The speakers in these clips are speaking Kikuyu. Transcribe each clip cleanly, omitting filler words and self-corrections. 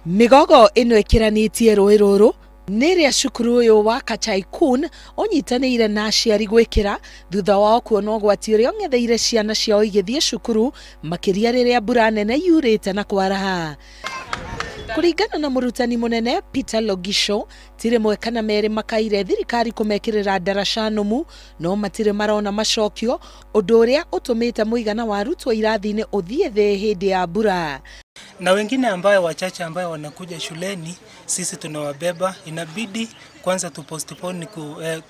Mĩgogo ĩno ĩkĩranĩtie rũĩ rũrũ nĩ ĩrĩa cukuru ũyũ wa Kachaikun ũnyitanĩire na aciari gwĩkĩra thutha wao kuona ũgwati ũrĩa ũng'etheire ciana ciao igĩthiĩ cukuru, makĩria rĩrĩa mbura nene yurĩte na kwaraha. Kũringana na mũrutani mũnene Peter Logisho, ti rĩmwe kana merĩ makaire thirikari kũmekĩrĩra ndaraca nũmu, no matirĩ marona macokio, ũndũ ũrĩa ũtũmĩte mũigana wa arutwo irathi-inĩ ũthiĩ thĩ hĩndĩ ya mbura. Na wengine ambayo wachache ambayo wanakuja shuleni, sisi tunawabeba. Inabidi kwanza tu postpone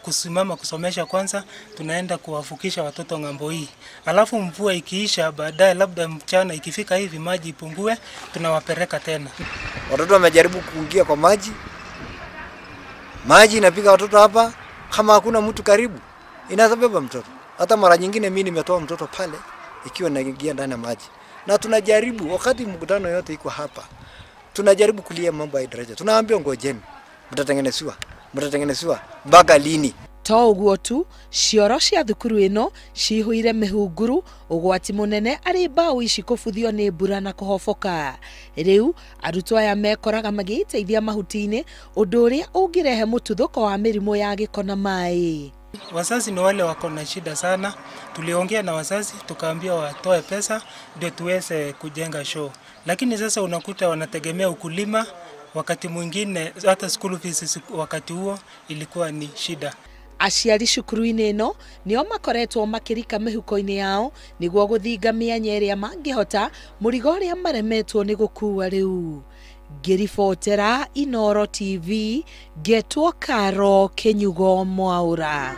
kusimama kusomesha kwanza, tunaenda kuwavukisha watoto ng'ambo hii. Alafu mvua ikiisha baadaye, labda mchana ikifika hivi maji ipungue, tunawapeleka tena. Watoto wamejaribu kuingia kwa maji. Maji inapiga watoto hapa, kama hakuna mtu karibu inabeba mtoto. Hata mara nyingine mimi nimetoa mtoto pale ikiwa naingia ndani ya maji. Na tunajaribu wakati mkutano yote iko hapa, tunajaribu kulia mambo ya daraja. Tunaambia ngojeni, mtatengenezewa, mtatengenezewa mpaka lini? To ũguo tu, cioro cia thukuru ĩno cihũire mĩhunguru, ũgwati mũnene arĩ mbaũ ici kũbuthio nĩ mbura na kũhoboka. Rĩu arutwo aya mekoraga magĩiteithia mahuti-inĩ, ũndũ ũrĩa ũngĩrehe mũtuthũko wa mĩrimũ ya gĩko na maĩ. Wazazi ni wale wako na shida sana. Tuliongea na wazazi tukaambia watoe pesa ndio tuweze kujenga shoo. Lakini sasa unakuta wanategemea ukulima, wakati mwingine hata school fees wakati huo ilikuwa ni shida. Aciari cukuru-inĩ ĩno nĩo makoretwo makĩrika mĩhuko-inĩ yao nĩguo gũthinga mĩanya ĩrĩa mangĩhota mũrigo ũrĩa maremetwo nĩ gũkua rĩu. Ngĩribotera Inooro TV, ngetwo Karo Kĩnyugo Mwaũra.